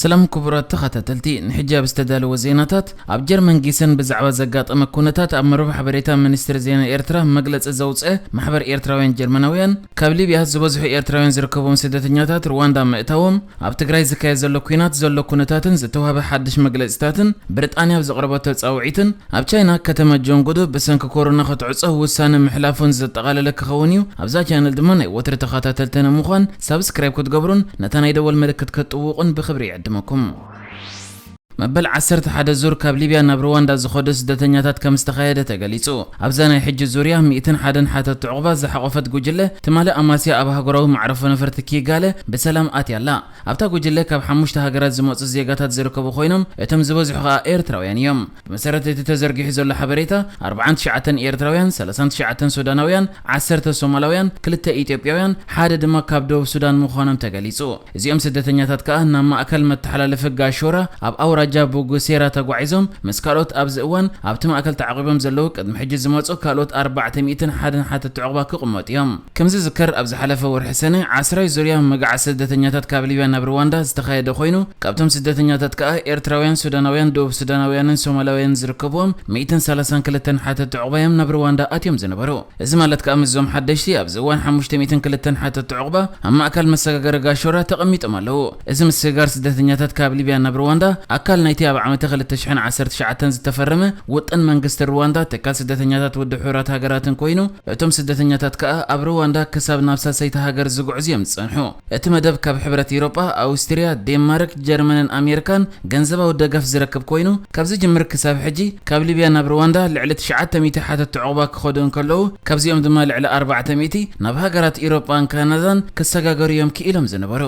ሰላም ክቡራት ተኸታተልቲ፣ ንሕጂ ኣብ ዝተዳለወ ዜናታት፣ ኣብ ጀርመን ጊሰን ብዛዕባ ዘጋጠመ ኩነታት ኣብ መርበብ ሓበሬታ ሚኒስትሪ ዜና ኤርትራ መግለጺ ዘውጽአ ማሕበር ኤርትራውያን ጀርመናውያን፣ ካብ ሊብያ ዝበዝሑ ኤርትራውያን ዝርከብዎም ስደተኛታት ሩዋንዳ ምእታዎም፣ ኣብ ትግራይ ዝካየድ ዘሎ ኲናት ዘሎ ኩነታትን ዝተዋህበ ሓድሽ መግለጺታትን፣ ብሪጣንያ ኣብ ዘቕረበቶ ጻውዒትን፣ ኣብ ቻይና ከተማ ጆንጉዱ ብሰንኪ ኮሮና ክትዕጾ ውሳነ ምሕላፉን ዘጠቓለለ ክኸውን እዩ። ኣብዛ ቻነል ድማ ናይ ወትሪ ተኸታተልቲ ንምዃን ሳብስክራይብ ክትገብሩን ነታ ናይ ደወል ምልክት ክትጥውቑን ብኽብሪ ይዕድመኩም። መበል ዓሰርተ ሓደ ዙር ካብ ሊብያ ናብ ሩዋንዳ ዝኸዱ ስደተኛታት ከም ዝተኻየደ ተገሊጹ። ኣብዛ ናይ ሕጂ ዙርያ ሚእትን ሓደን ሓተቲ ዑቕባ ዝሓቖፈት ጉጅለ ትማሊ ኣማስያ ኣብ ኣህጉራዊ መዕረፎ ነፈርቲ ኪጋለ ብሰላም ኣትያ ኣላ። ኣብታ ጉጅለ ካብ ሓሙሽተ ሃገራት ዝመጹ ዜጋታት ዝርከቡ ኮይኖም፣ እቶም ዝበዝሑ ከኣ ኤርትራውያን እዮም። ብመሰረት እቲ ተዘርጊሑ ዘሎ ሓበሬታ፣ ኣርባዓን ትሽዓተን ኤርትራውያን፣ ሰላሳን ትሽዓተን ሱዳናውያን፣ ዓሰርተ ሶማላውያን፣ ክልተ ኢትዮጵያውያን፣ ሓደ ድማ ካብ ደቡብ ሱዳን ምዃኖም ተገሊጹ። እዚኦም ስደተኛታት ከኣ ናብ ማእከል መተሓላለፊ ጋሾራ ኣብ ኣውራጃ ቡጉሴራ ተጓዒዞም፣ ምስ ካልኦት ኣብዚ እዋን ኣብቲ ማእከል ተዓቒቦም ዘለዉ ቅድሚ ሕጂ ዝመጹ ካልኦት ኣርባዕተ ሚእትን ሓደን ሓተቲ ዑቕባ ክቕመጡ እዮም። ከም ዝዝከር፣ ኣብ ዝሓለፈ ወርሒ ሰነ ዓስራይ ዙርያ ምግዓዝ ስደተኛታት ካብ ሊብያ ናብ ሩዋንዳ ዝተኻየደ ኮይኑ፣ ካብቶም ስደተኛታት ከኣ ኤርትራውያን፣ ሱዳናውያን፣ ደቡብ ሱዳናውያንን ሶማላውያንን ዝርከብዎም ሚእትን ሰላሳን ክልተን ሓተቲ ዑቕባ እዮም ናብ ሩዋንዳ ኣትዮም ዝነበሩ። እዚ ማለት ከኣ ምስዞም ሓደሽቲ ኣብዚ እዋን ሓሙሽተ ሚእትን ክልተን ሓተቲ ዑቕባ ኣብ ማእከል መሰጋገሪ ጋሾራ ተቐሚጦም ኣለዉ። እዚ ምስግጋር ስደተኛታት ካብ ሊብያ ናብ ሩዋንዳ ኣካል ናይቲ ኣብ ዓመተ ክልተ ሽሕን ዓሰርተ ትሽዓተን ዝተፈረመ ውጥን መንግስቲ ሩዋንዳ ትካል ስደተኛታት ውድብ ሕቡራት ሃገራትን ኮይኑ፣ እቶም ስደተኛታት ከኣ ኣብ ሩዋንዳ ክሳብ ናብ ሳልሰይቲ ሃገር ዝጉዕዙ እዮም ዝጸንሑ። እቲ መደብ ካብ ሕብረት ኤውሮጳ፣ ኣውስትርያ፣ ዴንማርክ፣ ጀርመንን ኣሜሪካን ገንዘባዊ ደገፍ ዝረክብ ኮይኑ፣ ካብ ዝጅምር ክሳብ ሕጂ ካብ ሊብያ ናብ ሩዋንዳ ልዕሊ ትሽዓተ ሚእቲ ሓተቲ ዑቕባ ክኸዱ እንከለዉ፣ ካብዚኦም ድማ ልዕሊ ኣርባዕተ ሚእቲ ናብ ሃገራት ኤውሮጳን ካናዳን ክሰጋገሩ እዮም ክኢሎም ዝነበሩ።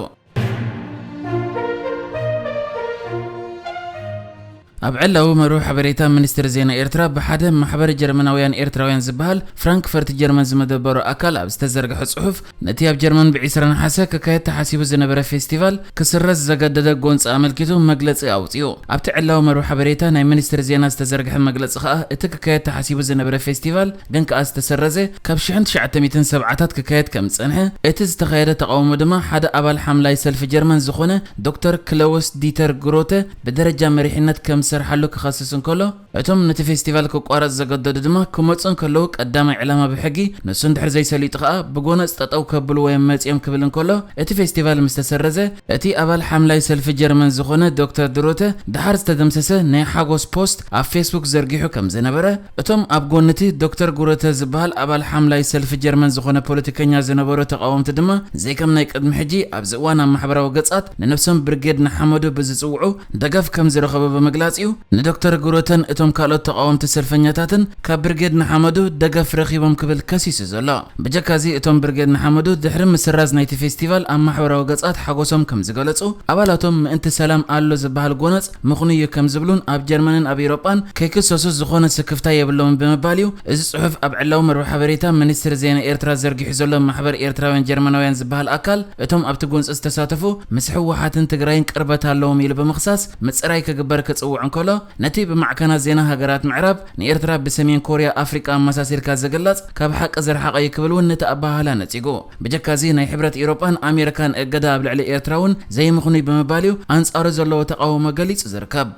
ኣብ ዕላዊ መርበብ ሓበሬታ ሚኒስትሪ ዜና ኤርትራ ብሓደ ማሕበር ጀርመናውያን ኤርትራውያን ዝበሃል ፍራንክፈርት ጀርመን ዝመደበሩ ኣካል ኣብ ዝተዘርግሐ ጽሑፍ፣ ነቲ ኣብ ጀርመን ብዒስራ ነሓሰ ክካየድ ተሓሲቡ ዝነበረ ፌስቲቫል ክስረዝ ዘገደደ ጎንጺ ኣመልኪቱ መግለጺ ኣውጺኡ። ኣብቲ ዕላዊ መርበብ ሓበሬታ ናይ ሚኒስትሪ ዜና ዝተዘርግሐ መግለጺ ከኣ፣ እቲ ክካየድ ተሓሲቡ ዝነበረ ፌስቲቫል ግን ከኣ ዝተሰረዘ፣ ካብ ሽሕን ትሽዓተ ሚእትን ሰብዓታት ክካየድ ከም ዝጸንሐ፣ እቲ ዝተኻየደ ተቓውሞ ድማ ሓደ ኣባል ሓምላይ ሰልፊ ጀርመን ዝኾነ ዶክተር ክለውስ ዲተር ግሮተ ብደረጃ መሪሕነት ከም ዝሰርሓሉ ክኸስስ እንከሎ፣ እቶም ነቲ ፌስቲቫል ክቋረጽ ዘገደዱ ድማ ክመጹ እንከለዉ ቀዳማይ ዕላማ ብሕጊ ንሱ እንድሕር ዘይሰሊጡ ከኣ ብጎነጽ ጠጠው ከብልዎ እዮም መጺኦም ክብል እንከሎ፣ እቲ ፌስቲቫል ምስ ተሰረዘ፣ እቲ ኣባል ሓምላይ ሰልፊ ጀርመን ዝኾነ ዶክተር ድሮተ ደሓር ዝተደምሰሰ ናይ ሓጎስ ፖስት ኣብ ፌስቡክ ዘርጊሑ ከም ዝነበረ፣ እቶም ኣብ ጎኒ እቲ ዶክተር ጉረተ ዝበሃል ኣባል ሓምላይ ሰልፊ ጀርመን ዝኾነ ፖለቲከኛ ዝነበሩ ተቓወምቲ ድማ፣ ዘይከም ናይ ቅድሚ ሕጂ ኣብዚ እዋን ኣብ ማሕበራዊ ገጻት ንነብሶም ብርጌድ ንሓመዱ ብዝጽውዑ ደገፍ ከም ዝረኸቡ ብምግላጽ እዩ ንዶክተር ጉረተን እቶም ካልኦት ተቓወምቲ ሰልፈኛታትን ካብ ብርጌድ ንሓመዱ ደገፍ ረኺቦም ክብል ከሲሱ ዘሎ። ብጀካዚ እቶም ብርጌድ ንሓመዱ ድሕሪ ምስራዝ ናይቲ ፌስቲቫል ኣብ ማሕበራዊ ገጻት ሓጎሶም ከም ዝገለጹ፣ ኣባላቶም ምእንቲ ሰላም ኣሎ ዝበሃል ጎነጽ ምኽኑይ እዩ ከም ዝብሉን ኣብ ጀርመንን ኣብ ኤውሮጳን ከይክሰሱ ዝኾነ ስክፍታ የብሎምን ብምባል እዩ እዚ ጽሑፍ ኣብ ዕላዊ መርበብ ሓበሬታ ሚኒስትሪ ዜና ኤርትራ ዘርጊሑ ዘሎ። ማሕበር ኤርትራውያን ጀርመናውያን ዝበሃል ኣካል እቶም ኣብቲ ጎንጺ ዝተሳተፉ ምስ ህወሓትን ትግራይን ቅርበት ኣለዎም ኢሉ ብምኽሳስ ምጽራይ ክግበር ክጽውዕ እንከሎ፣ ነቲ ብማዕከናት ዜና ሃገራት ምዕራብ ንኤርትራ ብሰሜን ኮርያ ኣፍሪቃ ኣመሳሲልካ ዝግለጽ ካብ ሓቂ ዝረሓቐ እዩ ክብል እውን ነቲ ኣበሃህላ ነጺጉ። ብጀካዚ ናይ ሕብረት ኤውሮጳን ኣሜሪካን እገዳ ኣብ ልዕሊ ኤርትራ እውን ዘይምኽኑይ ብምባል እዩ ኣንጻሩ ዘለዎ ተቓውሞ ገሊጹ ዝርከብ።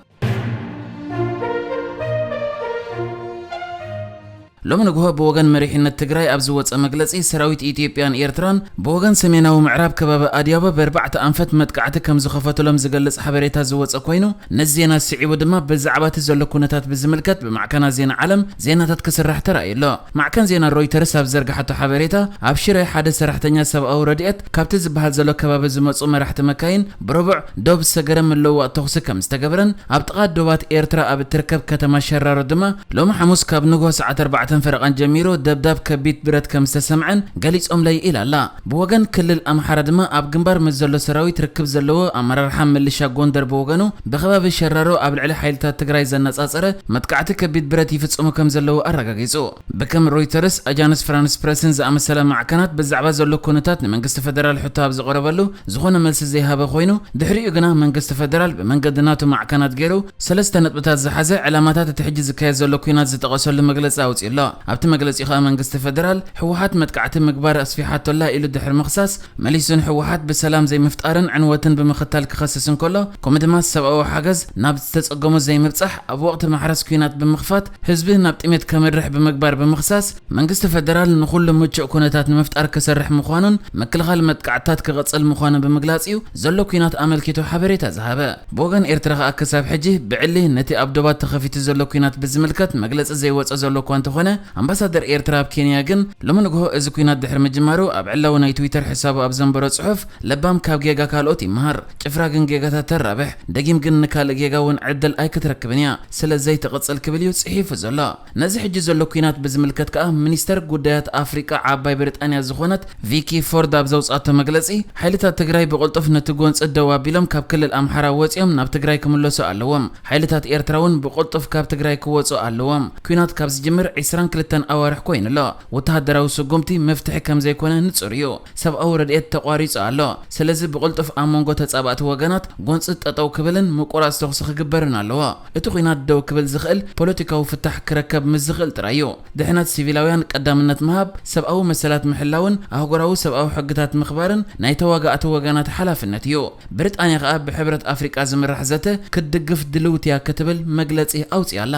ሎሚ ንግሆ ብወገን መሪሕነት ትግራይ ኣብ ዝወጸ መግለጺ፣ ሰራዊት ኢትዮጵያን ኤርትራን ብወገን ሰሜናዊ ምዕራብ ከባቢ ኣድያቦ በርባዕተ ኣንፈት መጥቃዕቲ ከም ዝኸፈቱሎም ዝገልጽ ሓበሬታ ዝወጸ ኮይኑ፣ ነዚ ዜና ስዒቡ ድማ ብዛዕባ እቲ ዘሎ ኩነታት ብዝምልከት ብማዕከናት ዜና ዓለም ዜናታት ክስራሕ ተራእዩ ኣሎ። ማዕከን ዜና ሮይተርስ ኣብ ዘርግሓቶ ሓበሬታ፣ ኣብ ሽረ ሓደ ሰራሕተኛ ሰብኣዊ ረድኤት ካብቲ ዝበሃል ዘሎ ከባቢ ዝመጹ መራሕቲ መካይን ብረቡዕ ዶብ ዝሰገረ ምልውዋጥ ተኹሲ ከም ዝተገበረን፣ ኣብ ጥቓ ዶባት ኤርትራ ኣብ እትርከብ ከተማ ሸራሮ ድማ ሎሚ ሓሙስ ካብ ንግሆ ሰዓት ኣርባዕተን ፈረቓን ጀሚሩ ደብዳብ ከቢድ ብረት ከም ዝተሰምዐን ገሊጾምለይ ኢላ ኣላ። ብወገን ክልል ኣምሓራ ድማ ኣብ ግንባር ምስ ዘሎ ሰራዊት ርክብ ዘለዎ ኣመራርሓ ምልሻ ጎንደር ብወገኑ ብከባቢ ሸራሮ ኣብ ልዕሊ ሓይልታት ትግራይ ዘነጻጸረ መጥቃዕቲ ከቢድ ብረት ይፍጽሙ ከም ዘለዉ ኣረጋጊጹ። ብከም ሮይተርስ፣ ኣጃንስ ፍራንስ ፕረስን ዝኣመሰላ ማዕከናት ብዛዕባ ዘሎ ኩነታት ንመንግስቲ ፈደራል ሕቶ ኣብ ዝቐረበሉ ዝኾነ መልሲ ዘይሃበ ኮይኑ፣ ድሕሪኡ ግና መንግስቲ ፈደራል ብመንገዲ ናቱ ማዕከናት ገይሩ ሰለስተ ነጥብታት ዝሓዘ ዕላማታት እቲ ሕጂ ዝካየድ ዘሎ ኲናት ዝጠቐሰሉ መግለጺ ኣውጺኡ ኣሎ። ኣብቲ መግለጺ ከኣ መንግስቲ ፌደራል ህወሓት መጥቃዕቲ ምግባር ኣስፊሓቶላ ኢሉ ድሕሪ ምኽሳስ፣ መሊሱ ንህወሓት ብሰላም ዘይምፍጣርን ዕንወትን ብምኽታል ክኸስስ እንከሎ፣ ከምኡ ድማ ሰብኣዊ ሓገዝ ናብ ዝተጸገሙ ዘይምብጻሕ፣ ኣብ ወቕቲ ማሕረስ ኲናት ብምኽፋት ህዝቢ ናብ ጥሜት ከምርሕ ብምግባር ብምኽሳስ፣ መንግስቲ ፌደራል ንኹሉ ምቹእ ኩነታት ንምፍጣር ክሰርሕ ምዃኑን ምክልኻል መጥቃዕትታት ክቕጽል ምዃኑን ብምግላጽ እዩ ዘሎ ኲናት ኣመልኪቱ ሓበሬታ ዝሃበ። ብወገን ኤርትራ ከኣ ክሳብ ሕጂ ብዕሊ ነቲ ኣብ ዶባት ተኸፊቱ ዘሎ ኲናት ብዝምልከት መግለጺ ዘይወጸ ዘሎ እኳ እንተኾነ፣ ኣምባሳደር ኤርትራ ኣብ ኬንያ ግን ሎሚ ንግሆ እዚ ኲናት ድሕሪ ምጅማሩ ኣብ ዕላዊ ናይ ትዊተር ሕሳቡ ኣብ ዘንበሮ ጽሑፍ፣ ለባም ካብ ጌጋ ካልኦት ይመሃር፣ ጭፍራ ግን ጌጋታት ተራብሕ፣ ደጊም ግን ንካልእ ጌጋ እውን ዕድል ኣይክትረክብን እያ፣ ስለ ዘይትቕጽል ክብል እዩ ጽሒፉ ዘሎ። ነዚ ሕጂ ዘሎ ኲናት ብዝምልከት ከኣ ሚኒስተር ጉዳያት ኣፍሪቃ ዓባይ ብሪጣንያ ዝኾነት ቪኪ ፎርድ ኣብ ዘውጻቶ መግለጺ፣ ሓይልታት ትግራይ ብቕልጡፍ ነቲ ጎንጺ ደው ኣቢሎም ካብ ክልል ኣምሓራ ወጺኦም ናብ ትግራይ ክምለሱ ኣለዎም። ሓይልታት ኤርትራ እውን ብቕልጡፍ ካብ ትግራይ ክወጹ ኣለዎም። ኲናት ካብ ዝጅምር ዕስራን ክልተን ኣዋርሕ ኮይኑ ኣሎ። ወተሃደራዊ ስጉምቲ መፍትሒ ከም ዘይኮነ ንጹር እዩ። ሰብኣዊ ረድኤት ተቋሪጹ ኣሎ። ስለዚ ብቕልጡፍ ኣብ መንጎ ተጻባእቲ ወገናት ጎንጺ ጠጠው ክብልን ምቁራጽ ተኹሲ ክግበርን ኣለዎ። እቲ ኲናት ደው ክብል ዝኽእል ፖለቲካዊ ፍታሕ ክረከብ ምስ ዝኽእል ጥራይ እዩ። ድሕነት ሲቪላውያን ቀዳምነት ምሃብ፣ ሰብኣዊ መሰላት ምሕላውን ኣህጉራዊ ሰብኣዊ ሕግታት ምኽባርን ናይ ተዋጋእቲ ወገናት ሓላፍነት እዩ። ብሪጣንያ ከኣ ብሕብረት ኣፍሪቃ ዝምራሕ ዘተ ክትድግፍ ድልውቲ እያ ክትብል መግለጺ ኣውጺኣ ኣላ።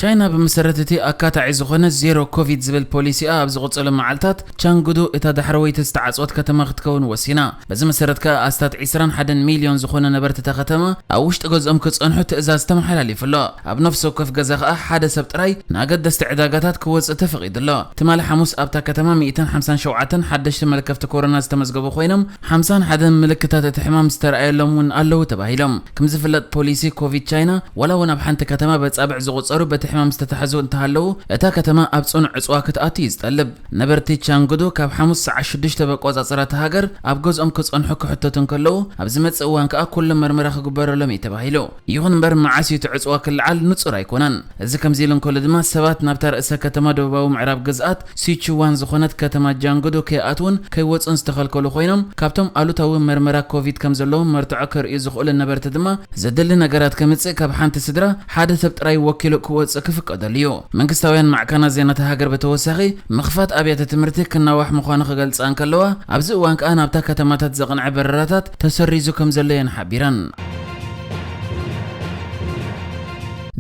ቻይና ብመሰረት እቲ ኣካታዒ ዝኾነ ዜሮ ኮቪድ ዝብል ፖሊሲኣ ኣብ ዝቕጽሉ መዓልታት ቻንግዱ እታ ዳሕረወይቲ ዝተዓጽወት ከተማ ክትከውን ወሲና። በዚ መሰረት ከኣ ኣስታት ዕስራን ሓደን ሚልዮን ዝኾኑ ነበርቲ እታ ከተማ ኣብ ውሽጢ ገዝኦም ክጸንሑ ትእዛዝ ተመሓላሊፉ ኣሎ። ኣብ ነፍሲ ወከፍ ገዛ ከኣ ሓደ ሰብ ጥራይ ንኣገደስቲ ዕዳጋታት ክወጽእ ተፈቒዱ ኣሎ። ትማሊ ሓሙስ ኣብታ ከተማ ሚእትን ሓምሳን ሸውዓተን ሓደሽቲ መለከፍቲ ኮሮና ዝተመዝገቡ ኮይኖም፣ ሓምሳን ሓደን ምልክታት እቲ ሕማም ዝተረኣየሎም እውን ኣለዉ ተባሂሎም። ከም ዝፍለጥ ፖሊሲ ኮቪድ ቻይና ዋላ እውን ኣብ ሓንቲ ከተማ በጻብዕ ዝቑጸሩ በቲ ሕማም ዝተታሕዙ እንተሃለዉ፣ እታ ከተማ ኣብ ጽኑዕ ዕጽዋ ክትኣቱ እዩ ዝጠልብ። ነበርቲ ቻንግዱ ካብ ሓሙስ ሰዓት ሽዱሽተ በቆጻጽራ እታ ሃገር ኣብ ገዝኦም ክጸንሑ ክሕተቱ እንከለዉ፣ ኣብ ዝመጽእ እዋን ከኣ ኩሉ መርመራ ክግበረሎም እዩ ተባሂሉ። ይኹን እምበር መዓስ እዩ እቲ ዕጽዋ ክለዓል ንጹር ኣይኮነን። እዚ ከምዚ ኢሉ እንከሎ ድማ ሰባት ናብታ ርእሰ ከተማ ደቡባዊ ምዕራብ ግዝኣት ሲቹዋን ዝኾነት ከተማ ጃንግዱ ከይኣትዉን ከይወጹን ዝተኸልከሉ ኮይኖም፣ ካብቶም ኣሉታዊ መርመራ ኮቪድ ከም ዘለዎም መርትዖ ከርእዩ ዝኽእሉ ነበርቲ ድማ ዘድሊ ነገራት ከምጽእ ካብ ሓንቲ ስድራ ሓደ ሰብ ጥራይ ወኪሉ ክወጽእ ክፍቀደሉ እዩ። መንግስታውያን ማዕከናት ዜና እታ ሃገር ብተወሳኺ ምኽፋት ኣብያተ ትምህርቲ ክናዋሕ ምዃኑ ክገልጻ እንከለዋ፣ ኣብዚ እዋን ከኣ ናብታ ከተማታት ዘቕንዐ በረራታት ተሰሪዙ ከም ዘሎ እየን ሓቢረን።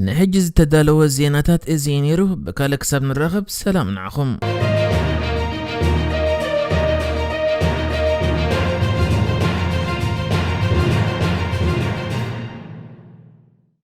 ንሕጂ ዝተዳለወ ዜናታት እዚ እዩ ነይሩ። ብካልእ ክሳብ ንራኸብ ሰላም ንዓኹም።